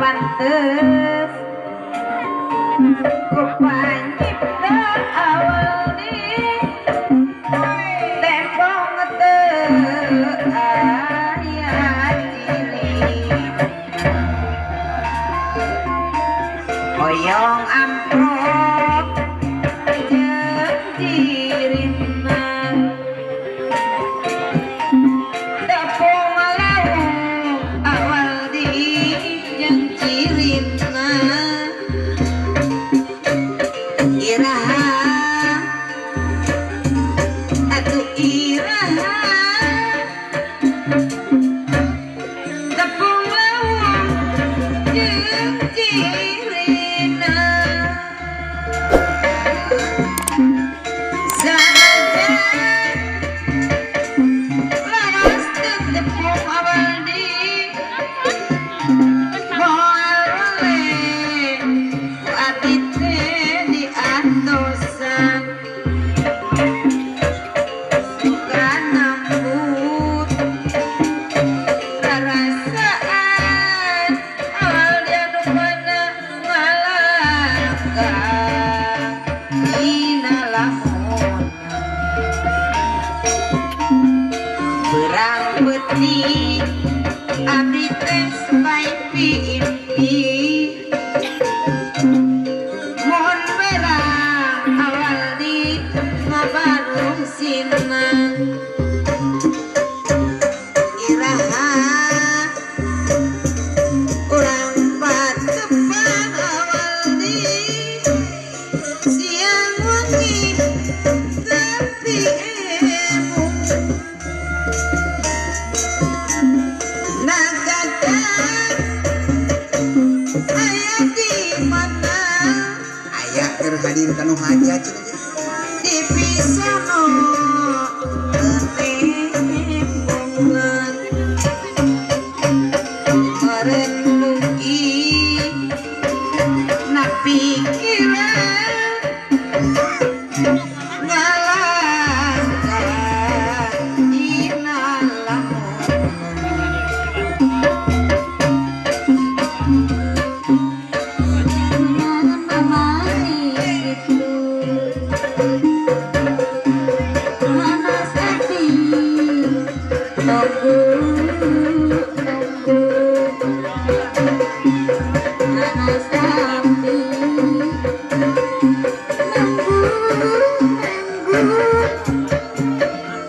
Pantes ku pancipta awal di tembong teu aya cilik hoyong amprok jeung cirina tepung lawung awal di jeung cirina iraha atuh iraha tepung lawung jeung cirina sanajan laras tepung awal di moal weleh ku abdi teh diantosan suka nambut rarasaan awal dia nu mana ngalangkah dina lamun berang peuting abdi teh saimpi-impi mohon berang awal di ngabarung sinang iraha urang patepang awal di siang wengi tapi embung nagakan aya di mana Aya keur hadir kanu hajat cenah ge. Di pisono tembongan meureun lugi na pikiran ngalangkah dina lamun.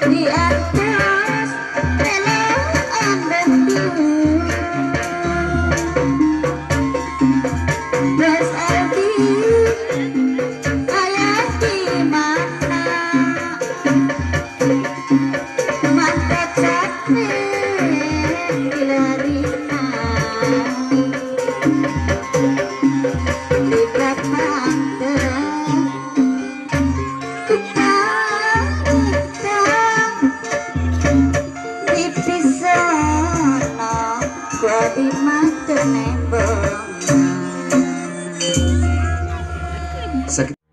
Di atas telaan batu Bos Aldi ayah di mana mata capek dilarina lipat pantes di pisono gua di mata nembong. Sakit.